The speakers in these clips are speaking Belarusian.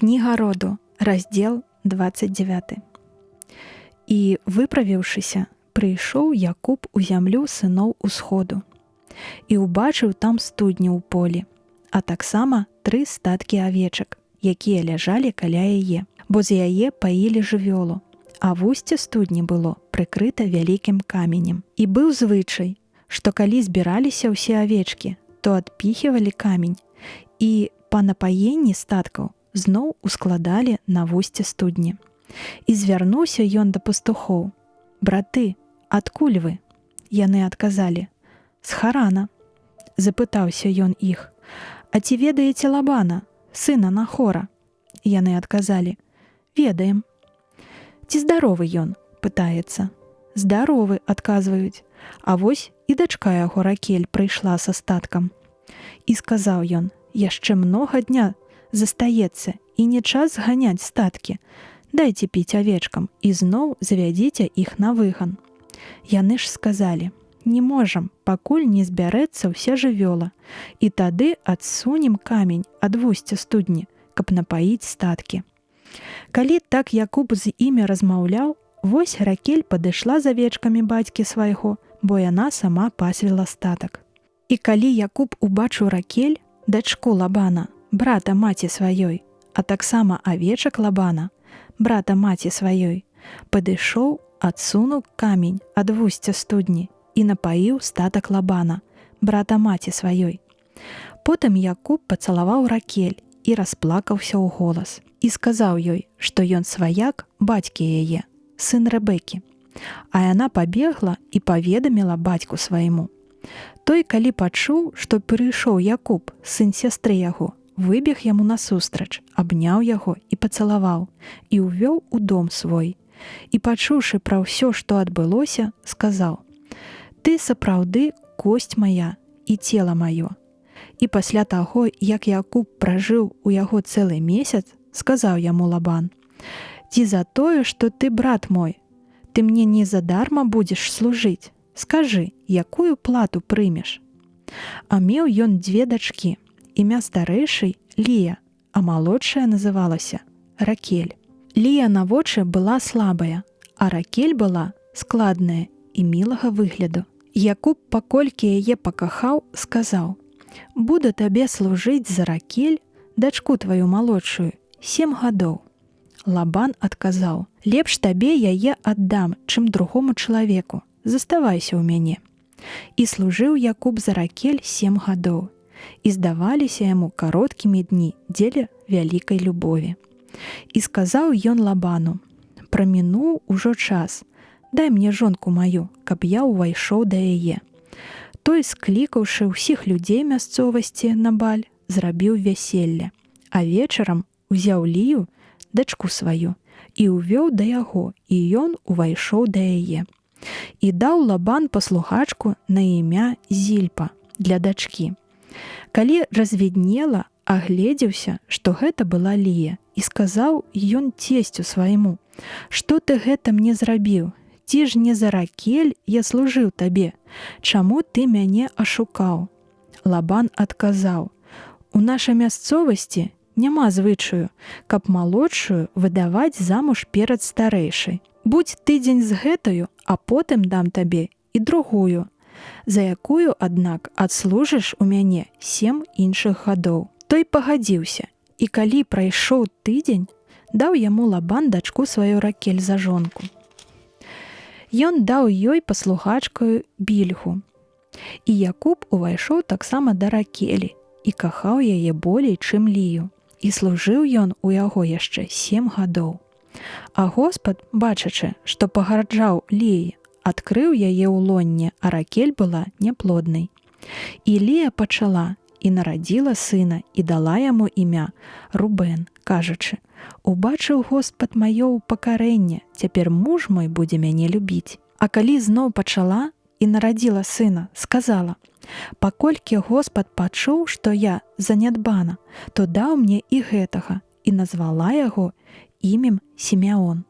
Кніга роду, раздзел 29. І, выправіўшыся, прыйшоў Якуб у зямлю сыноў усходу і ўбачыў там студню ў полі, а таксама тры статкі авечак, якія ляжалі каля яе, бо з яе паілі жывёлу, а вусце студні было прыкрыта вялікім каменем. І быў звычай, што калі збіраліся ўсе авечкі, то адпіхівалі камень і па напаенні статкаў зноў ускладалі на вусце студні. І звярнуўся ён да пастухоў: « Браты, адкуль вы? Яны адказалі: « З Харана. Запытаўся ён іх: « А ці ведаеце Лабана, сына Нахора? Яны адказалі: « Ведаем. Ці здаровы ён, пытаецца. Здаровы, адказваюць. А вось і дачка яго Ракель прыйшла са статкам. І сказаў ён: яшчэ многа дня застаецца і не час зганяць статкі. Дайце піць авечкам і зноў завядзіце іх на выган. Яны ж сказалі: не можам, пакуль не збярэцца ўся жывёла, і тады адсунем камень ад вусця студні, каб напаіць статкі. Калі так Якуб з імі размаўляў, вось Ракель падышла з авечкамі бацькі свайго, бо яна сама пасвіла статак. І калі Якуб убачыў Ракель, дачку Лабана, брата маці сваёй, а таксама авечак Лабана, брата маці сваёй, падышоў, адсунуў камень ад вусця студні і напаіў статак Лабана, брата маці сваёй. Потым Якуб пацалаваў Ракель і расплакаўся ў голас і сказаў ёй, што ён сваяк бацькі яе, сын Рэбекі. А яна пабегла і паведаміла бацьку свайму. Той, калі пачуў, што прыйшоў Якуб, сын сястры яго, выбег яму насустрач, абняў яго і пацалаваў, і ўвёў у дом свой. І пачуўшы пра ўсё, што адбылося, сказаў: « Ты сапраўды косць мая і цела маё. І пасля таго, як Якуб пражыў у яго цэлы месяц, сказаў яму Лабан: « Ці за тое, што ты брат мой, ты мне не задарма будзеш служыць, скажы, якую плату прымеш. А меў ён дзве дачкі, імя старэйшай Лія, а малодшая называлася Ракель. Лія на вочы была слабая, а Ракель была складная і мілага выгляду. Якуб, паколькі яе пакахаў, сказаў: « Буду табе служыць за Ракель, дачку тваю малодшую, 7 гадоў. Лабан адказаў: « Лепш табе яе аддам, чым другому чалавеку, заставайся ў мяне. І служыў Якуб за Ракель 7 гадоў, і здаваліся яму кароткімі дні дзеля вялікай любові. І сказаў ён Лабану: « Прамінуў ужо час, дай мне жонку маю, каб я ўвайшоў да яе. Той, склікаўшы ўсіх людзей мясцовасці на баль, зрабіў вяселле, а вечарам узяў Лію, дачку сваю, і ўвёў да яго, і ён увайшоў да яе. І даў Лабан паслугачку на імя Зільпа для дачкі. Калі развіднела, агледзеўся, што гэта была Лія, і сказаў ён цесцю свайму: « Што ты гэта мне зрабіў? Ці ж не за Ракель я служыў табе? Чаму ты мяне ашукаў? Лабан адказаў: « У нашай мясцовасці няма звычаю, каб малодшую выдаваць замуж перад старэйшай. Будь тыдзень з гэтаю, а потым дам табе і другую, за якую, аднак, адслужыш у мяне 7 іншых гадоў. Той пагадзіўся, і калі прайшоў тыдзень, даў яму Лабан дачку сваю Ракель за жонку. Ён даў ёй паслугачкаю Більгу. І Якуб увайшоў таксама да Ракелі і кахаў яе болей, чым Лію. І служыў ён у яго яшчэ 7 гадоў. А Господ, бачачы, што пагарджаў Ліі, адкрыў яе ў лонне, а Ракель была няплоднай. І Лія пачала і нарадзіла сына і дала яму імя Рубен, кажучы: « Убачыў Господ маё ўпакарэнне, цяпер муж мой будзе мяне любіць. А калі зноў пачала і нарадзіла сына, сказала: « Паколькі Господ пачуў, што я занядбана, то даў мне і гэтага, і назвала яго імем Сімяон.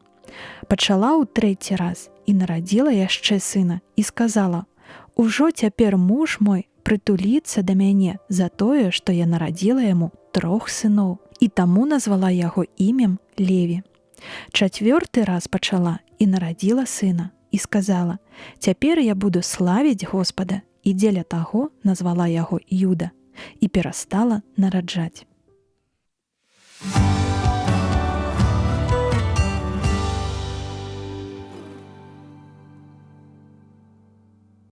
Пачала ў трэці раз і нарадзіла яшчэ сына і сказала: « Ужо цяпер муж мой прытуліцца да мяне за тое, што я нарадзіла яму трох сыноў, і таму назвала яго імем Леві. Чацвёрты раз пачала і нарадзіла сына і сказала: « Цяпер я буду славіць Господа, і дзеля таго назвала яго Юда і перастала нараджаць.